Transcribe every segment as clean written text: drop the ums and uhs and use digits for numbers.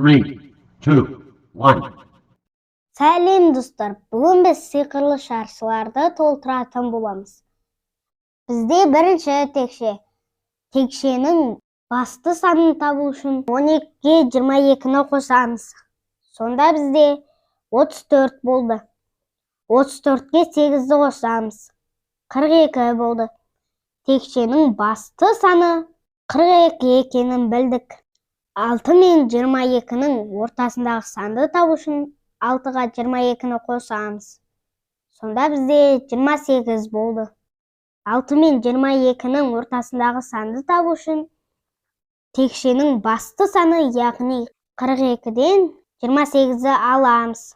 Three, two, one. Сәлем, достар! Бүгін біз сиқырлы шаршыларды толтыратын боламыз. Бізде бірінші текше. Текшенің басты санын табу үшін 12-ге 22-ні қосамыз. Сонда бізде 34 болды. 34-ке 8-ді қосамыз. 42 болды. Текшенің басты саны 42 екенін білдік. 6 мен 22-нің ортасындағы санды табу үшін 6-ға 22-ні қосамыз. Сонда бізде 28 болды. 6 мен 22-нің ортасындағы санды табу үшін текшенің басты саны, яғни 42-ден 28-ді аламыз.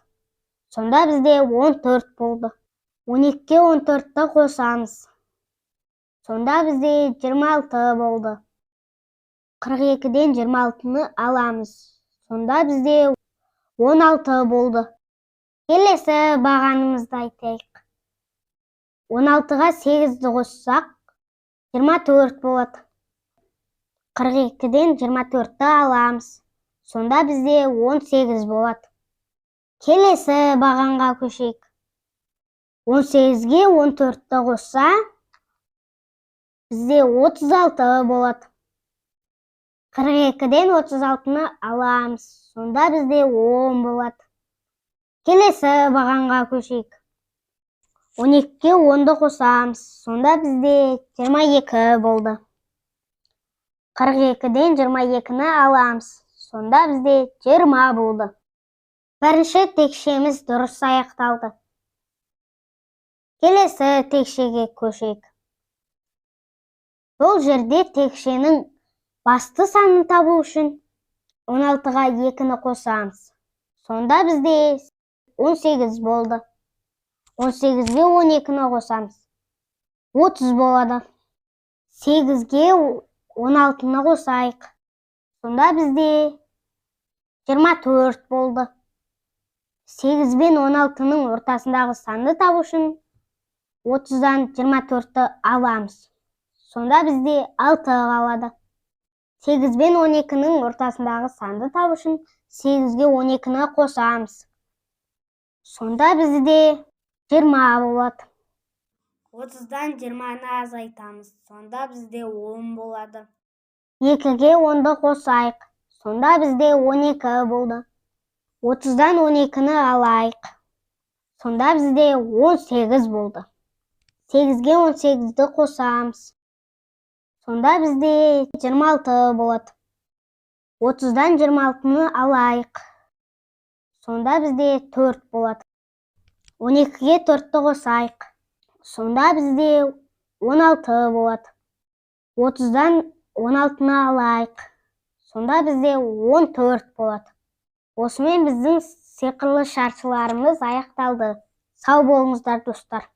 Сонда бізде 14 болды. 12-ге 14-ті қосамыз. Сонда бізде 26 болды. 42-ден 26-ны аламыз. Сонда бізде 16 болды. Келесі бағанымызды айтайық. 16-ға 8-ді қоссақ, 24 болады. 42-ден 24-ті аламыз. Сонда бізде 18 болады. Келесі бағанға көшейік. 18-ге 14-ті қосса, бізде 36 болады. 42-ден 36-ны аламыз. Сонда бізде 10 болады. Келесі бағанға көшейік. 12-ге 10-ды қосамыз. Сонда бізде 22 болды. 42-ден 22-ні аламыз. Сонда бізде 20 болды. Бірінші текшеміз дұрыс аяқталды. Келесі текшеге көшейік. Бұл жерде текшенің басты санын табу үшін 16-ға 2-ні қосамыз. Сонда бізде 18 болды. 18-ге 12-ні қосамыз. 30 болады. 8-ге 16-ны қосайық. Сонда бізде 24 болды. 8 бен 16-ның ортасындағы санды табу үшін 30-дан 24-ті аламыз. Сонда бізде 6 қалады. 8 бен 12-нің ортасындағы санды табу үшін 8-ге 12-ні қосамыз. Сонда бізде 20 болады. 30-дан 20-ны азайтамыз. Сонда бізде 10 болады. 2-ге 10-ды қосайық. Сонда бізде 12 болды. 30-дан 12-ні алайық. Сонда бізде 18 болды. 8-ге 18-ді қосамыз. Сонда бізде 26 болады. 30-дан 26-ны алайық. Сонда бізде 4 болады. 12-ге 4-ті қосайық. Сонда бізде 16 болады. 30-дан 16-ны алайық. Сонда бізде 14 болады. Осымен біздің сиқырлы шаршыларымыз аяқталды. Сау болыңыздар, достар.